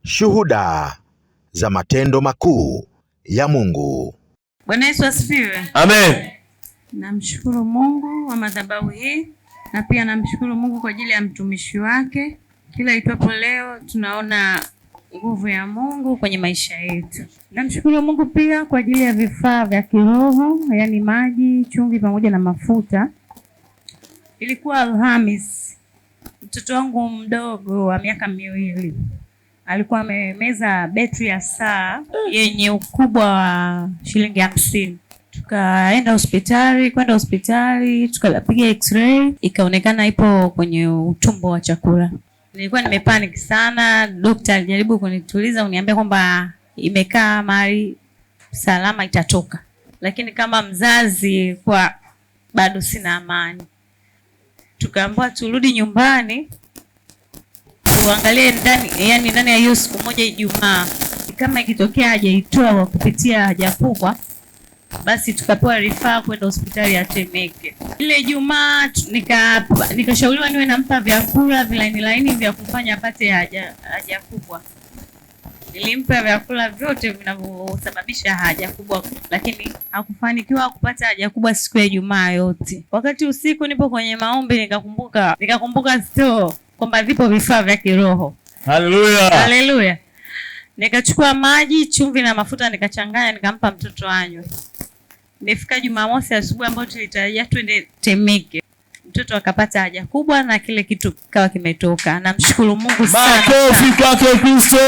Shuhuda za matendo makuu ya Mungu. Bwana Yesu asifiwe. Amen. Namshukuru Mungu wa madhabahu hii na pia namshukuru Mungu kwa ajili ya mtumishi wake. Kila itwapo leo tunaona nguvu ya Mungu kwenye maisha yetu. Namshukuru Mungu pia kwa ajili ya vifaa vya kiroho, yaani maji, chumvi pamoja na mafuta. Ilikuwa Alhamis, mtoto wangu mdogo wa miaka 2 alikuwa amemeza betri ya saa yenye ukubwa wa shilingi 50. Tukaenda hospitali, kwenda hospitali tukapiga x-ray, ikaonekana ipo kwenye utumbo wa chakula. Nilikuwa nimepanic sana. Daktari alijaribu kunituliza, kuniambia kwamba imekaa mahali salama, itatoka, lakini kama mzazi kwa bado sina amani. Tukaambiwa turudi nyumbani tuangalie ndani, yani ndani ya hiyo siku moja Ijumaa, kama ikitokea hajaitoa kwa kupitia haja kubwa, basi tukapewa rifaa kwenda hospitali ya Temeke. Ile Ijumaa nikashauriwa niwe nampa vyakula vilaini laini vya kufanya apate haja kubwa. Nilimpa vyakula vyote vinavyosababisha haja kubwa, lakini hakufanikiwa kupata haja kubwa siku ya Ijumaa yote. Wakati usiku nipo kwenye maombi, nikakumbuka store kwamba vipo vifaa vya kiroho. Haleluya. Haleluya. Nikachukua maji, chumvi na mafuta nikachanganya, nikampa mtoto anywe. Nimefika Jumamosi asubuhi ambayo tulitarajia twende Temeke, mtoto akapata haja kubwa na kile kitu kikawa kimetoka. Namshukuru Mungu sana. Makofi kwake Kristo.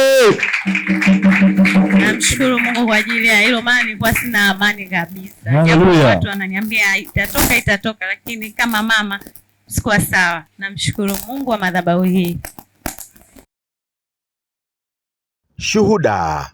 Namshukuru Mungu kwa ajili ya hilo, maana nilikuwa sina amani kabisa. Haleluya. Japo watu wananiambia itatoka itatoka, lakini kama mama sikuwa sawa. Namshukuru Mungu wa madhabahu hii. Shuhuda